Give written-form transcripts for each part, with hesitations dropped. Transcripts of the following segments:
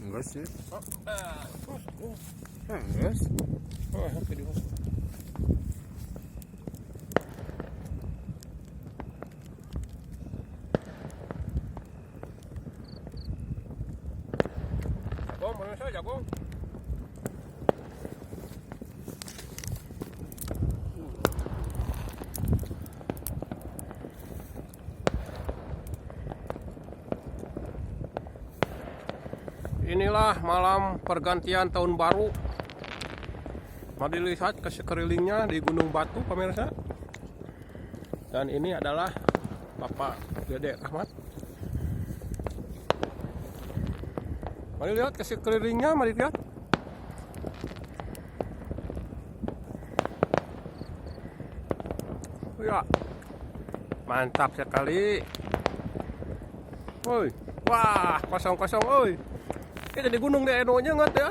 Enggak sih. Geus. Oh, video. Jagung, pemirsa, jagung. Inilah malam pergantian tahun baru. Mari lihat ke sekelilingnya di Gunung Batu, pemirsa. Dan ini adalah Bapak Dede Rahmat. Mari lihat ke sekelilingnya, mari lihat. Ya, mantap sekali. Woi, wah, kosong-kosong, woi. Ini di gunung deh, enonya nggak ya?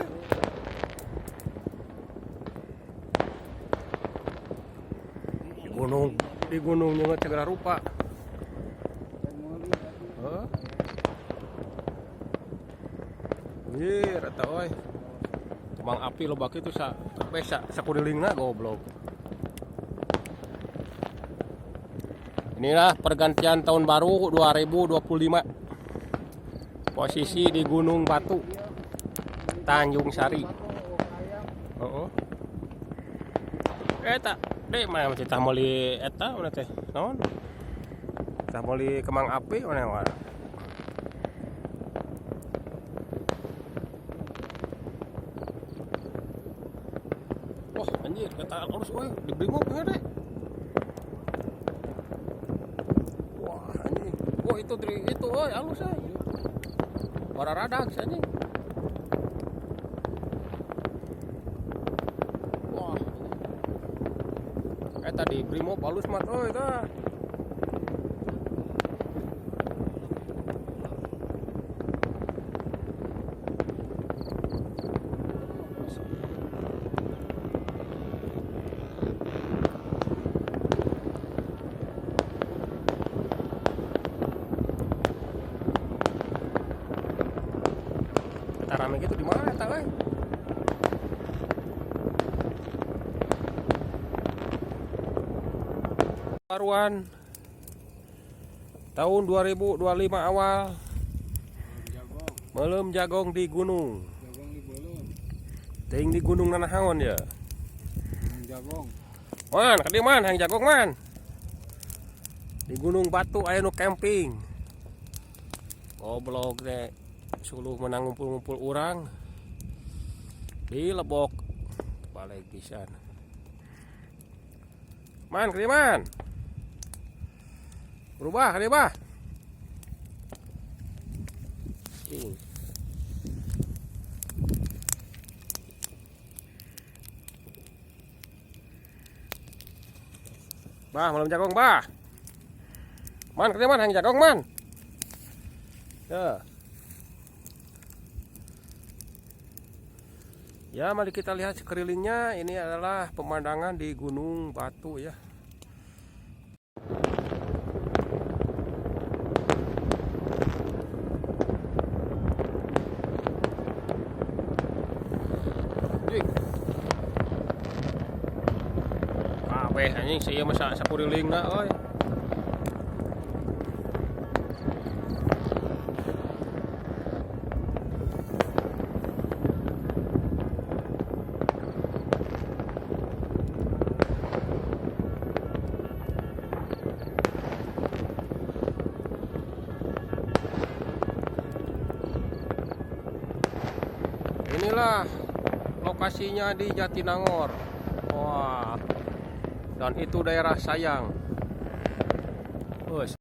Di gunung nyengat segala rupa. Hah? Anjir, eta euy. Kembang api loba kitu sa kabeh sa sakurilingna goblok. Inilah pergantian tahun baru 2025. Posisi di Gunung Batu, Tanjung Sari. Oh. Eta, deh mana masih tah meuli eta mana teh? Naon? Tah meuli kembang api mana mana? Wah, anjir, kata harus euy, dibeli mobil deh. Wah, anjing. Wah, itu dari itu euy, halus euy. Wararadag anjing. Wah. Eta di Brimob halus mat euy tah. Eta rame gitu di mana eta euy? Baruan tahun 2025 awal Jagong, melem jagong di gunung. jagong di belum. Ting di gunung nanahaon ya. Jagong. Man, kadi man, hang jagong man. Di Gunung Batu aya nu camping. Goblok teh suluh menang ngumpul-ngumpul urang. Di Lebok balik pisan. Man, kadi man. Berubah kadi bah. Cing. Bah, malam jagong, bah. Man, kadi man, hang jagong, man. Ya. Ya, mari kita lihat sekelilingnya. Ini adalah pemandangan di Gunung Batu ya. Anjing. Kabeh anjing sih mah sakurilingna euy. Inilah lokasinya di Jatinangor. Wah. Dan itu daerah Sayang. Wes.